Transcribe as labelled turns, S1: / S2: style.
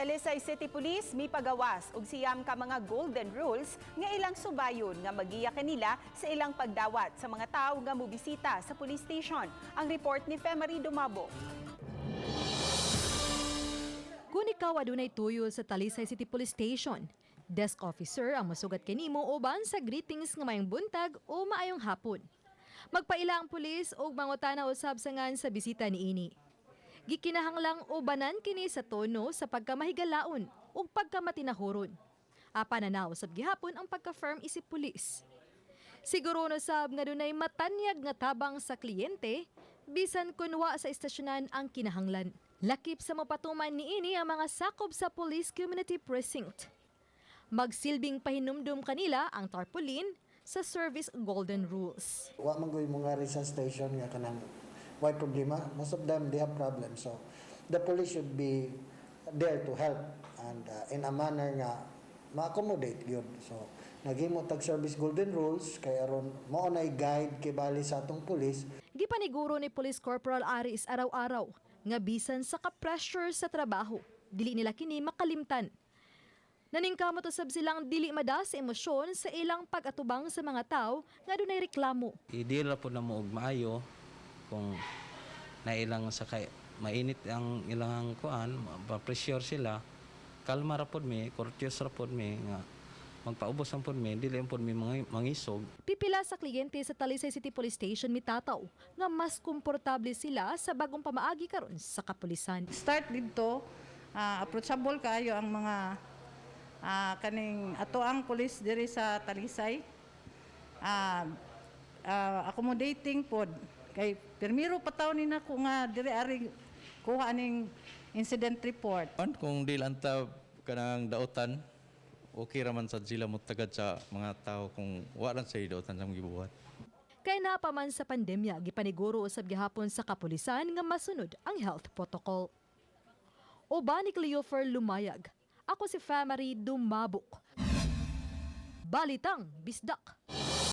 S1: Talisay City Police mipagawas og 9 ka mga golden rules nga ilang subayon nga magiya kanila sa ilang pagdawat sa mga tawo nga mobisita sa police station. Ang report ni Femary Dumabo.
S2: Kung ikaw adunay tuyo sa Talisay City Police Station, desk officer ang mosugat kanimo uban sa greetings nga maayong buntag o maayong hapon. Magpaila ang pulis og mangutana usab sa ngan sa bisita niini. Gikinahanglang ubanan kini sa tono sa pagkamahigalaon ug pagkamatinahuron. Apan na usab gihapon ang pagka-firm isip pulis. Siguro no sab nga dunay matanyag nga tabang sa kliyente bisan kun wa sa istasyonan ang kinahanglan. Lakip sa mapatuman niini ang mga sakop sa Police Community Precinct. Magsilbing pahinumdum kanila ang tarpaulin sa Service Golden Rules.
S3: Wa man goy mga sa station nga kanang why problema. Most of them, they have problems, so the police should be there to help and in a manner nga ma-accommodate gyud. So naghimo tag service golden rules kay aron mao nay guide kay bali sa atong police.
S2: Gipaniguro ni Police Corporal Aris araw-araw nga bisan sa ka-pressure sa trabaho, dili nila kini makalimtan. Naningkamot usab silang dili mada sa emosyon sa ilang pag-atubang sa mga tao nga dunay reklamo.
S4: I-deal ra pod namo og maayo kung nailang sa kay mainit ang ilang kuan, pa-pressure sila, kalma ra pod mi, courteous ra pod mi nga magpaubos ang pod mi, dili pod mi mga mangisog.
S2: Pipila sa kliyente sa Talisay City Police Station mitataw nga mas komportable sila sa bagong pamaagi karon sa kapulisan.
S5: Start didto, approachable kaayo ang mga kaning ato ang police diri sa Talisay. Accommodating pod kay pirmiro pa taw ni nako nga diri ari kuha aning incident report.
S6: Kuan, kung di lang ta kanang dautan, okay ra man sad sila motagad sa mga tao kung wa lang sa dautan sa mga gibuhat.
S2: Kay naa pa man sa pandemya, gipaniguro usab gihapon sa kapulisan nga masunod ang health protocol. Uban ni Cleofer Lumayag. Ako si Famary Dumabok. Balitang Bisdak.